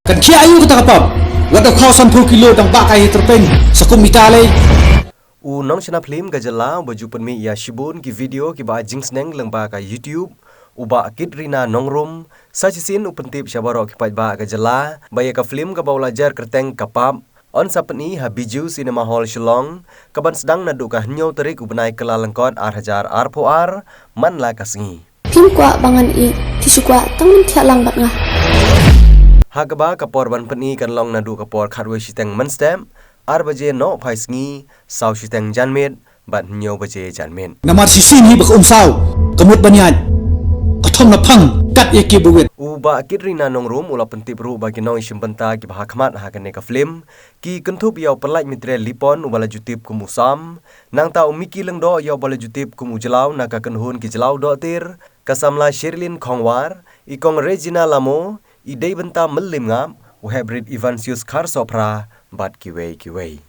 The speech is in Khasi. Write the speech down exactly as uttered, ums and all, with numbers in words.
Kan khia aïu kata ka pap? Wat da khaw sanphew kilo dang bah kai hi tyrpeng sa kum ita lei. U nongshna phlim ka jylla uba ju pynmih ïa shibun ki video kiba ai jingsneng lyngba ka YouTube, u Bah Kitrina Nongrum, sa shisien u pyntip sha baroh ki paidbah ka jylla ba ïa ka phlim kaba u la jer kyrteng Ka Pap yn sa pyni ha Bijou Cinema Hall Shillong, kaban sdang naduh ka hynñiew tarik u bnai Kyllalyngkot ar hajar arphew ar, man la ka sngi. Phim kwah ba ngan ïeh, phi shu kwah tang ban thiah lang bad nga. Ha kaba ka por ban pyni kan long naduh ka por khatwei shiteng mynstep, ar baje nohphai sngi, saw shiteng janmiet bad hynñiew baje janmiet. Namar shisien hi ba ka umsaw ka mut ban ïaid, ka thom na phang kat ïa ki bawit. U Bah Kitrina Nongrum u la pyntip ruh ba ki nongshim bynta kiba ha khmat ha kane ka phlim ki kynthup ïa u Pyllait Mitre Lipon uba la ju tip kum u Sam, nangta u Mickey Lyngdoh ïa uba la ju tip kum u Jlaw na ka kynhun ki Jlaw Dohtir, ka samla Sherlyn Khongwar, i Kong Regina Lamo, i Deibynta Mylliem Ngap, u Heprit Evansius Kharsophra bad kiwei kiwei.